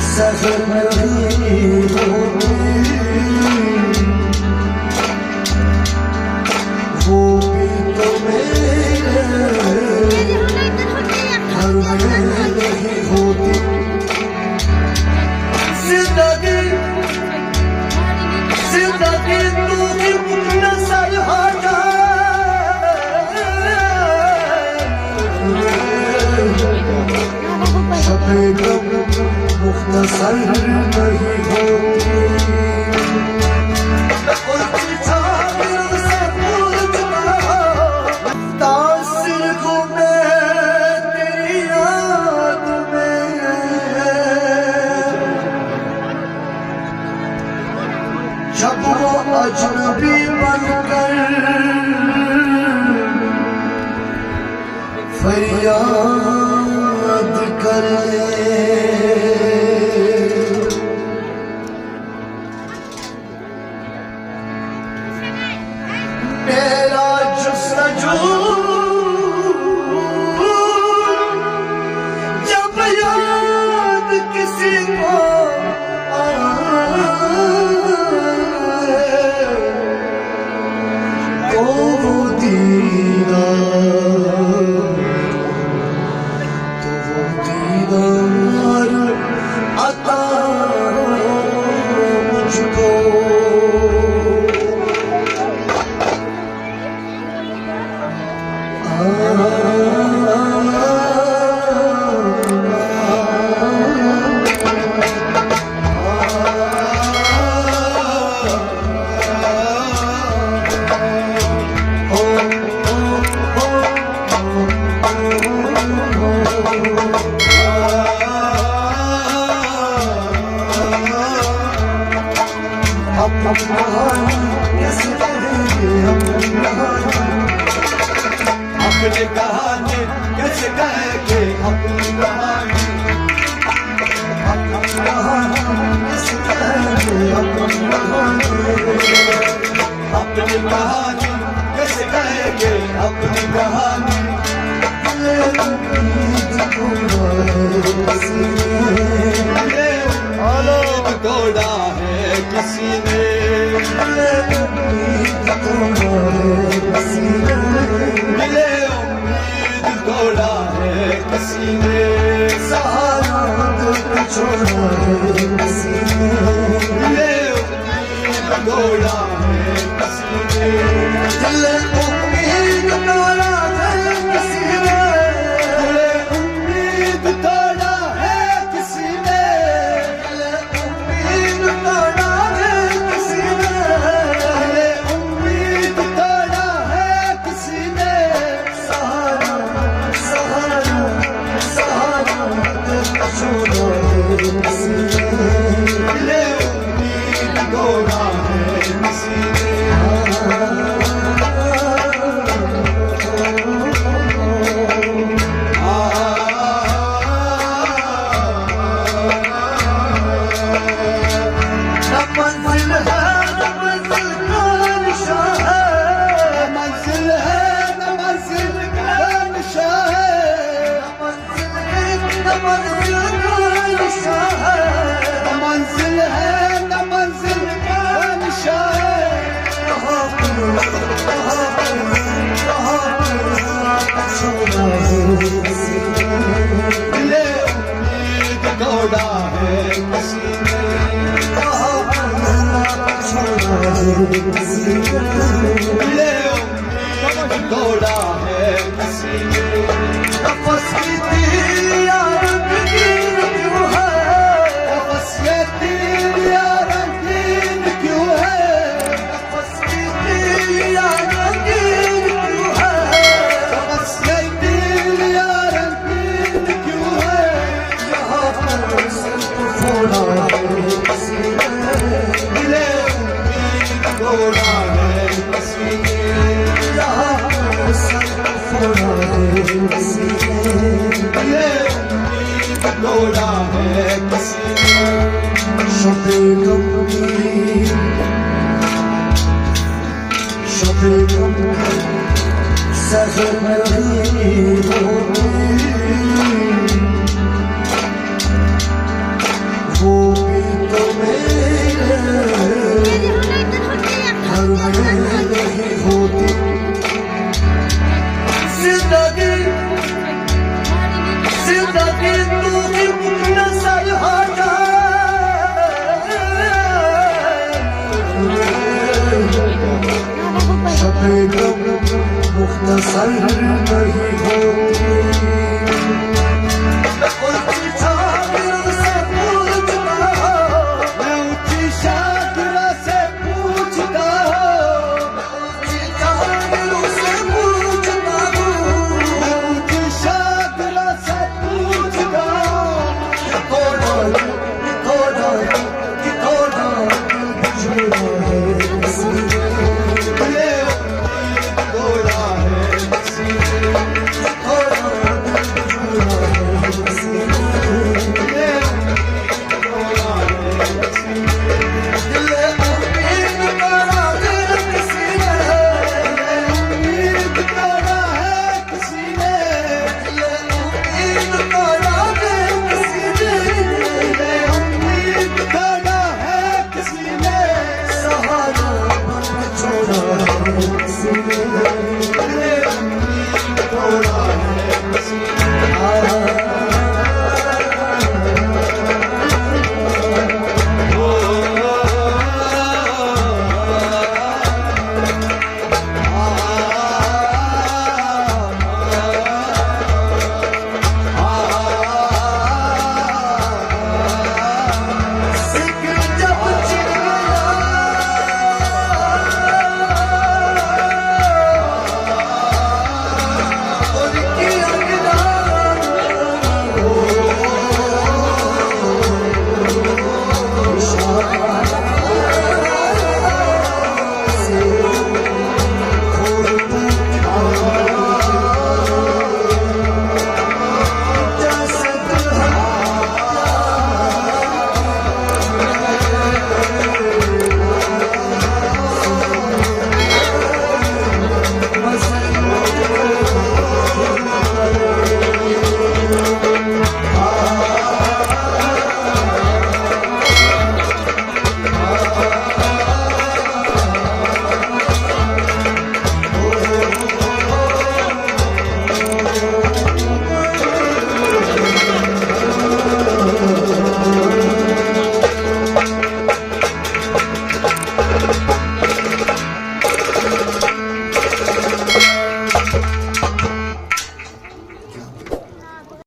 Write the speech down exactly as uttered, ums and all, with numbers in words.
سحر نہیں ہوتی، وہ بھی تو میرے گھر میں نہیں ہوتی۔ زندگی، زندگی تو ایک نظر ہٹا، شب غم مختصر نہیں ہوتی۔ متاثر ہوں میں تیری یاد میں، جب وہ اجنبی بن کر فریاد کرے۔ میرا جستجو، جب یاد کسی کو آئے، تو وہ دیدار، تو وہ دیدار عطا ہو مجھ کو۔ اپنی کہانی کس کہے گے، اپنی کہانی، اپنی کہانی کس کہے گے، اپنی کہانی، اپنی کہانی کس کہے گے، اپنی کہانی۔ ہلو۔ توڑا ہے کسی نے، دل امید توڑا ہے کسی نے، سہارا دل چھوڑا ہے کسی نے، دل امید توڑا ہے کسی نے، دل امید توڑا ہے کسی نے، دل امید توڑا ہے کسی نے، امید توڑا ہے کسی نے، امید توڑا ہے کسی نے، سہارا، سہارا، سہارا چھوڑا ہے کسی نے، دل امید توڑا ہے کسی نے۔ نہ منزل ہے، نہ منزل کا نشاں ہے۔ نہ منزل ہے، نہ منزل کا نشاں ہے۔ نہ منزل ہے، نہ منزل کا نشاں ہے۔ نہ منزل ہے، نہ منزل کا نشاں ہے۔ کہاں پر، کہاں پر، کہاں پر چھوڑا ہے کسی نے؟ دل امید توڑا ہے کسی نے۔ کہاں پر چھوڑا ہے کسی نے؟ دل امید توڑا ہے کسی نے۔ نفس کی تیریا رنگین کیوں ہے؟ نفس کی تیریا رنگین کیوں ہے؟ نفس کی تیریا رنگین کیوں ہے؟ نفس کی تیریا رنگین کیوں ہے؟ یہاں پر سر کو پھوڑا ہے کسی نے، دل امید توڑا ہے کسی نے۔ یہاں پر سر کو پھوڑا ہے کسی نے، دل امید توڑا ہے کسی نے۔ شب غم کی، شب غم کی سحر نہیں ہوتی، شب غم مختصر نہیں ہوتی.